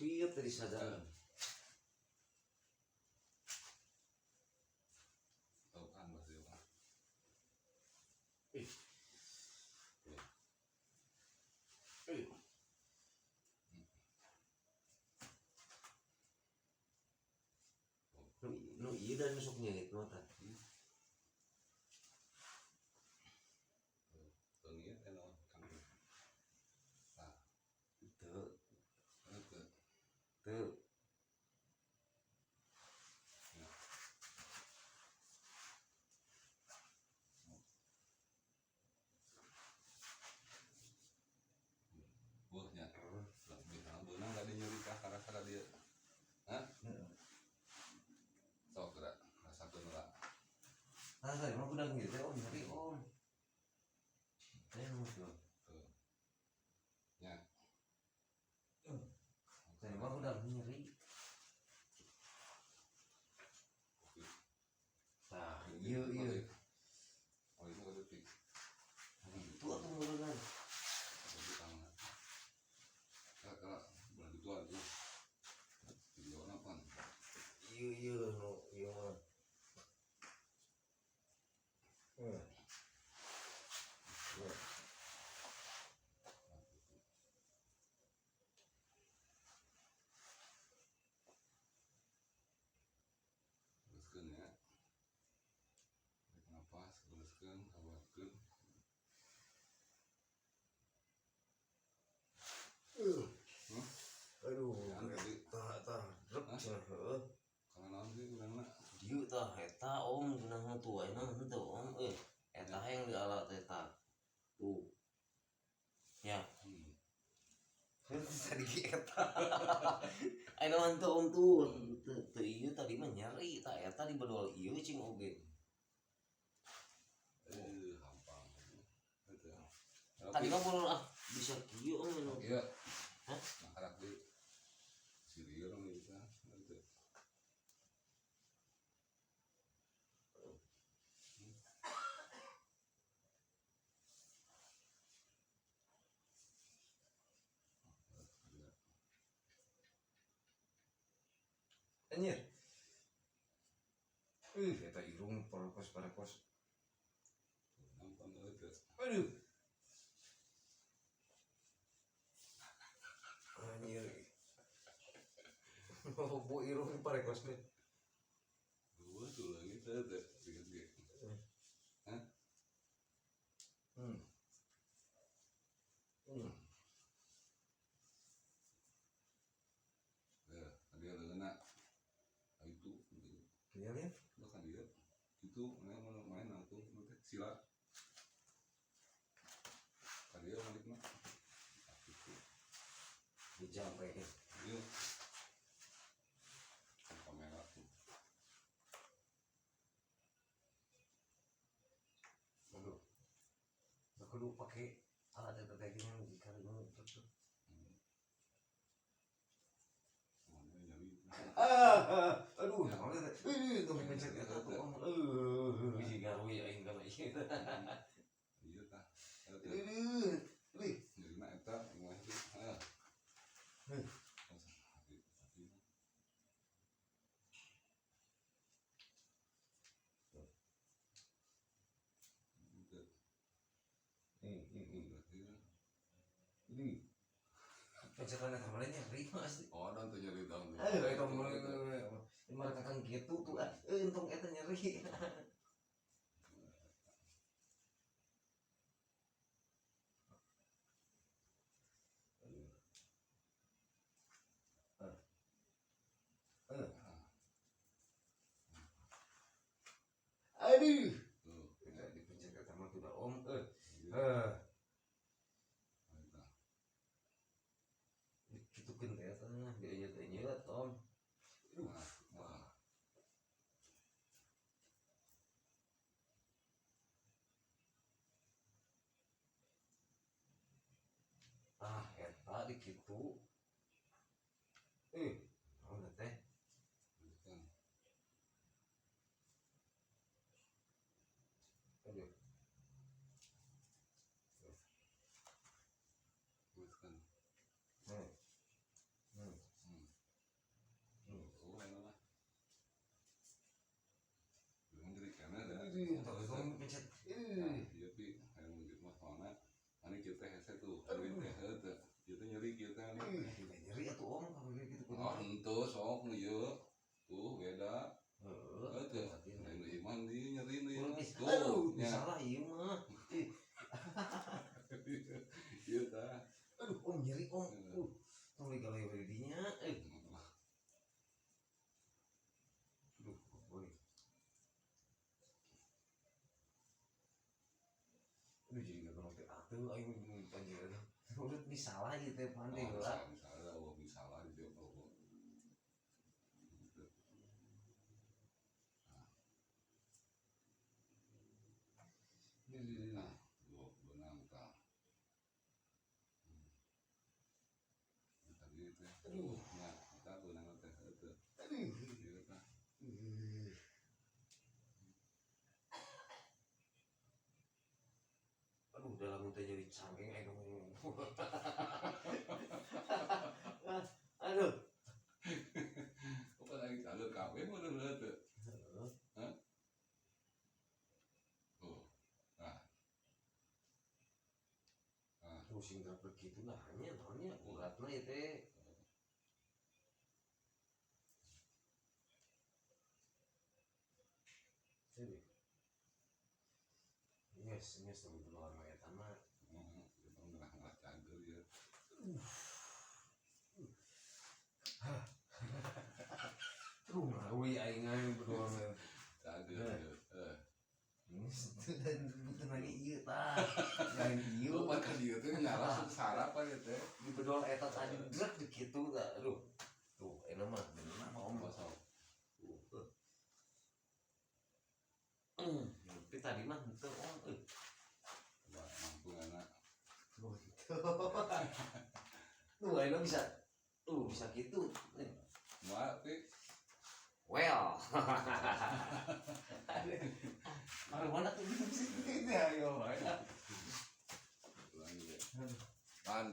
Suyut tadi sadar. Tuh kan masih mah. Ih. Ih. Nu ieu dan masuk nyelit mah tah. Leungit teh naon Kang. Tah, Teu, teu. teu. Ya. Buah nya. Lebih beunang tadi nyeri kah karasa dia. Hah? Sok gerak, rasakeun heula. Nah, tadi mah udah gitu om nyeri om. Teh tuh. Tuh. Nya. Tadi mah udah nyeri. Oke. Tah, ieu ieu. Oh, itu detik. Itu atuh meureunnan. Detik tangan. Kira bulan itu atuh. Video apa? Ieu ieu nu ieu mah. Teruskeun ya. Tarik napas, teruskeun, kawarkeun. Huh? Aduh, Kan tadi. tah tah, rep Hah? cenah heueuh. Karena naon sih urangna? Dieu tah eta om cenah tuh ayeuna mah henteu om euy. Eta yang di alat eta. Tuh. Ya. Tadi eta. Ayeuna mah henteu om tuh. Teu ieu tadi mah nyeri tah eta di bedol ieu cing oge. Hampang. Gitu. Tadi mah bolon ah bisa kieu om anu. Iya. Hah? Nah, karak deui. Si lieur mah bisa. Gitu. Anjir. Eta irung parekos-parekos. Hampang teu. Aduh. Anjir. Bu irung parekos deh. Dua tuh lagi teu teu. Lihat ge. Hah? Ya, tadi ada kena. Ah, itu. Iya lihat. Bahkan dia itu main main langsung nanti sila. Tadi dia balik mah. Ah, gitu. Dijampe. Iya. Kamera tuh. Aduh. Aku lu pakai alat eta teh gini dikali tuh. Mana nyari. Ah, aduh, naon eta? Ih, tong pencet eta tuh. Om. Bisi gawe aing kana ieu. Iya tah. Eta Aduh. Wih. nyerina eta mah itu. Ah. Heh. Hati hati. Itu. Ih, ih, ih. Berarti Ih. Pencetan eta mah nyeri asli. oh, dan tuh nyeri dong. Ayo eta mah mereka kan gitu tuh ah, untung eta nyeri. Aduh. Tuh. Eta dipencet eta mah tuh om eh. Iya. Eh, Eta. dikitukeun teh eta mah dieunyet-eunyet om. Aduh. Nah, nah. Ah, eta dikitu. Eh, naon teh? Lanjutkan. Aduh. Teruskan. Hmm. Hmm. Sok nu ieu. Tuh beda. Heeh. Teu. Nu iman di nyeri nu ieu. Tuh. Aduh, Nya. salah ieu mah. Ih, Ieu tah. aduh, Om nyeri Om. Tong ligala we di dinya. Eh, aduh, boy. Aduh, jadi gak ngerti atuh aing anjir. Urut bisa salah ieu teh pandai Oh, heula. misalnya, oh, misalnya di dia oh. Nah, dua benang tah. Tadi teh. Aduh. Nah, eta benang teh heueuh. Aduh. Ieu tah. Aduh, dalam teh jadi cangkeng aing ngomong. Aduh. Kok lagi cager kabeh mah udah teu. Hah? Tuh. Nah. Nah, Terus sing begitu nah nya naonnya uratna ieu teh. Jadi. Yes, yes, tapi belum lama eta mah. Heeh, itu ngerah-ngerah cager ya. Tuh ngawi aing aing berdua mah. Cager ya. Eh. Dan bukan lagi ieu tah. Lain ieu. Lu pan ka dieu teh ngarah sarapan ya teh. Di bedol eta tadi drek di kitu tah. Aduh. Tuh, enak mah bener mah Om. Masuk. Tuh. Tapi tadi mah henteu Om. Euy. Wah, mampu anak. Tuh, henteu. Tuh, ayeuna bisa. Tuh, bisa gitu. Mak, pi. Well. Aduh, mana tuh ini ayo. Ulangi deh. Pan.